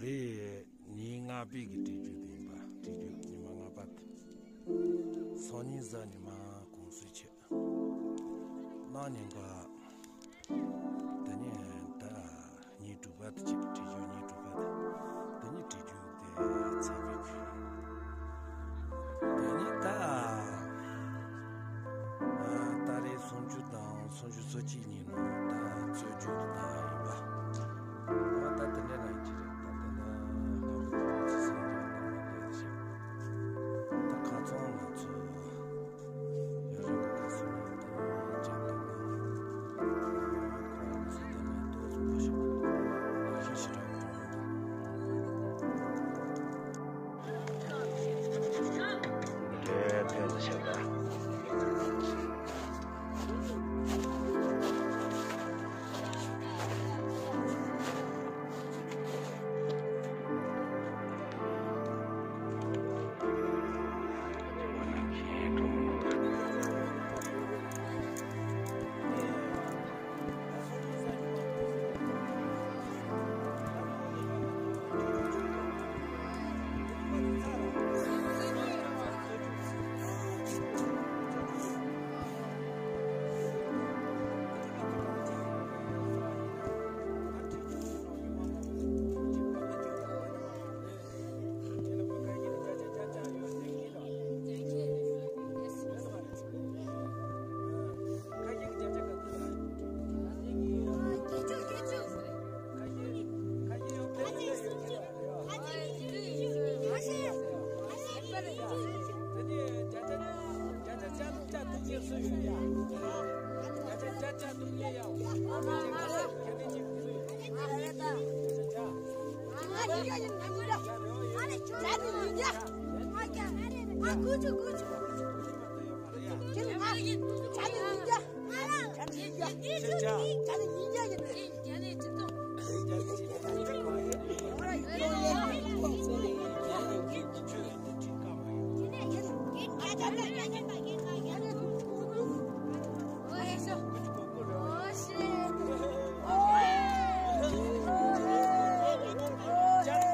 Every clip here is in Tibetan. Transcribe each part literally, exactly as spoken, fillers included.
དེ་ཉིན་ལྔ་པའི་གི་བྲིས་རྒྱུ་དེ་ཡིན་པ། བྲིས་རྒྱུ་ཉི་མ་ལྔ་པ་དེ། སང་ཉིན་གཟའ་ཉི་མ་གུང་སེང་བྱེད། གནངས་ཉིན་པ། དེ་ནས་ད་ཉིན་དྲུག་པ་དེ་བྱེད། བྲིས་རྒྱུ་ཉིན་དྲུག་པ་དེ། དེ་ནས་བྲིས་རྒྱུ་དེ་ཚར་བའི་ཁུལ། དེ་ནས་ད། ཨ། ཏ་རིག་སུམ་ཅུ་དང་སུམ་ཅུ་སོ་གཅིག་ཉིན་ནང་ད་རྩོད་རྒྱུགས་ཀྱི་ཐང་ཡིན་པ། འོ་ད་དེ་འདྲ་རང་གཅིག་རེད། ད་དེ་ནས་ང་ཚོ་ཚོ་སེམས་ཀྱི་འདུག་མ་འདུག་ཞིག་ད་ཁ་ཚང་ང་ཚོ་ཡ་རང་གི་ཁ་སང་ནས་ད་ཅན་དུ་ཁོ་ཚོ་དེ་ནས་ཏོག་ཙམ་པོ་ཞིག་ཡ་རང་ཞིག་ཞིག་རང་གི་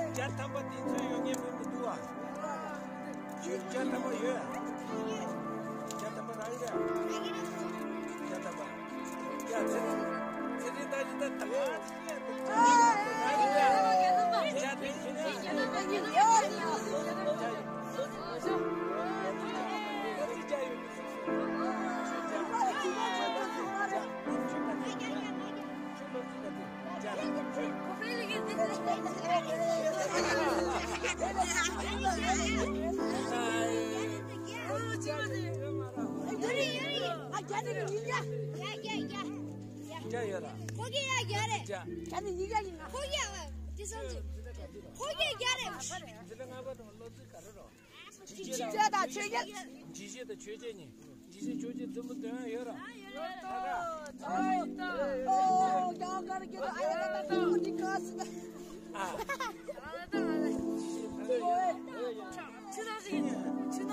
བརྒྱ་ཐམ་པ་དེ་ཚོ་ཡོད་ངེས་མི་མི་འདུག་ཨ། ཡོད། བརྒྱ་ཐམ་པ་ཡོད། བརྒྱ་ཐམ་པ་རང་ཡོད། བརྒྱ་ཐམ་པ། ཡ་ཚེ་རིང་། ཚེ་རིང་ད་རི་ད་ད་ག་ཚེ་རིང་ད་རི་ད། བརྒྱ་ཐམ་པ་ཡོད། ཁོ་གི་ཡ་རྒྱ་རེད། ཁོ་གི་ཡ་དེ་སང་ཅི། ཁོ་གི་རྒྱ་རེད། འཇིགས་བྱེད་དང་ཆོས་བརྒྱད། འཇིགས་བྱེད་དང་ཆོས་བརྒྱད་གཉིས། འཇིགས་བྱེད་ཆོས་བརྒྱད་བཙུན་མོ་དོན་ཡོད་ར། ཨོ་ཡ་ཀར་གྱི་ཨ་ཡ་ད་ད་ཀུ་ཏི་ཀ་སི་ད། ཨ། ཆི་ད་ཟིག་ཆི་ད་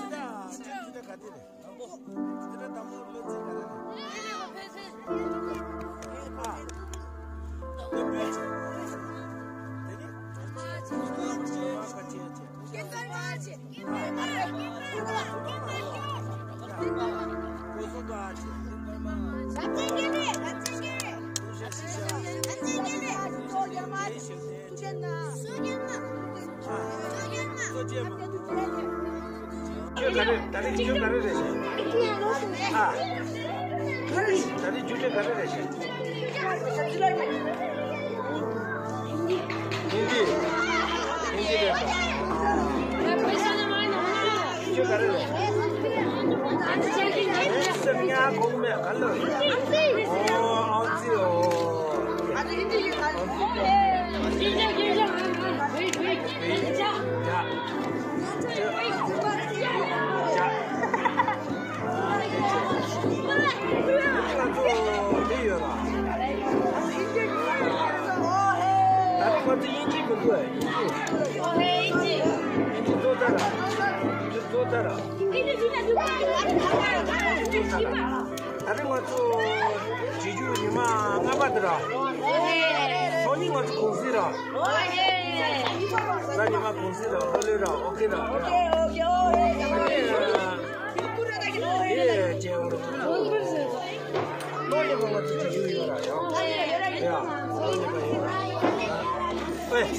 ཟིག་ད་ག་དེ་རེད། དང་པོ། དེ་འདྲ་དང་པོ་བློ་རྩེ་ག་རེ་རེད། ཨ། དེ་འདྲ་བྱས། དེ་ནི། ཨ། ཁ་ཆེ་ཆེ། ཁྱོད་ག་རེ། ད་རེས་ཁྱོད་ག་རེ་རེད་ཤག་ཨ། ད་རེས་རྒྱུ་ཆ་ག་རེ་རེད་ཤག་ཧིན་དི། ཧིན་དི་རེད་ཤག་ཁྱོད་ག་རེ་རེད། སེམས་ཉག་གོང་མེད་ག་ལ། ཨོ་ཨང་ཙི་ཨོ། ད་རེས་ང་ཚོ་བྱེད་རྒྱུ་ཉི་མ་ལྔ་པ་དེ་ར། སང་ཉིན་ང་ཚོ་གུང་སེང་ར། ད་ཉི་མ་གུང་སེང་ར་ལྷོད་ལྷོད་ར་ཨོ་ཁེ་ར། ཨོ་ཁེ་ཨོ་ཁེ་ཨོ་ཁེ། ཨེ་ཅེ་ཨོ་ར། ལོ་ཡི་མ་ང་ཚོ་ཅིག་ཡོད་ཡོད་ར་ཡོད། ཡ། ལོ་ཡི་མ་ཡོད་ར། ཨེ།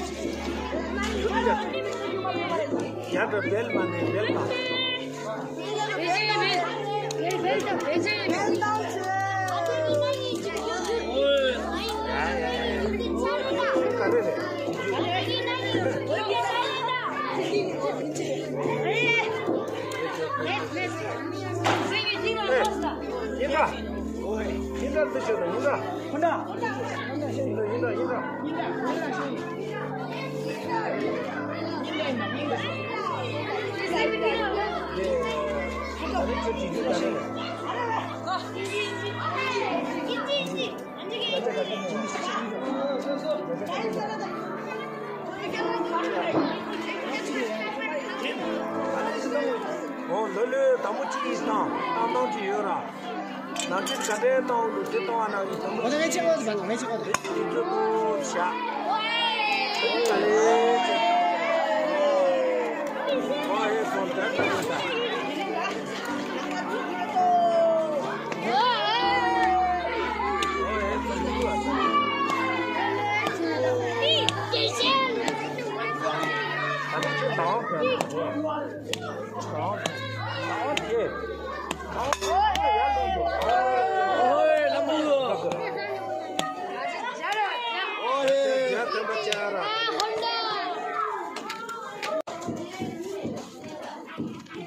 ཡ་ད་བེལ་མ་ནས་བེལ་མ། ཨོ་ལོ་ལོ་དང་པོ་གཅིག་ཡིན་དང་གཏམ་གཏམ་གཅིག་ཡོད་ར། ནང་ཆེན་ག་འདྲའི་གཏོང་ལུགས་དེ་གཏོང་བ་ན་ཡིན་དང་པོ་གཅིག་ཡིན་དང་། ཨོ་ཧེ་སོང་དོན་དང་ཡོད་དང་།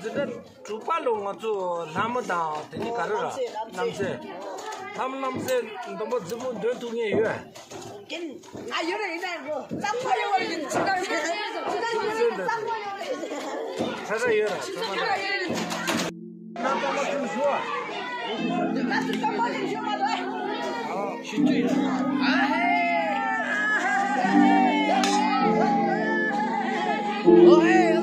འཛིན་གྲྭ་དྲུག་པ་ལོ་ང་ཚོ་ལྷ་མོ་དང་དེ་ནི་ག་རེ་ར། རྣམ་སྲས། ལྷ་མོ་རྣམ་སྲས་མདོན་པོ་རྫི་བོ་འདོན་ཐུབ་ངེས་ཡོད། ང་ཡོད་ར་ཡིན་ན་རོ། གཙང་མ་ཡོད་ར་ཡིན། ཆུ་དང་ཡོད་ར་ཡིན། གཙང་མ་ཡོད་ར་ཡིན། ཆུ་དང་ཡོད་ར་ཡིན། ཆུ་དང་ཡོད་ར་ཡིན། ང་ཚོ་གཙང་མ་ཡོད་མ་རེད། ཞི་དུས། ཨ་ཧེ། ཨ་ཧེ།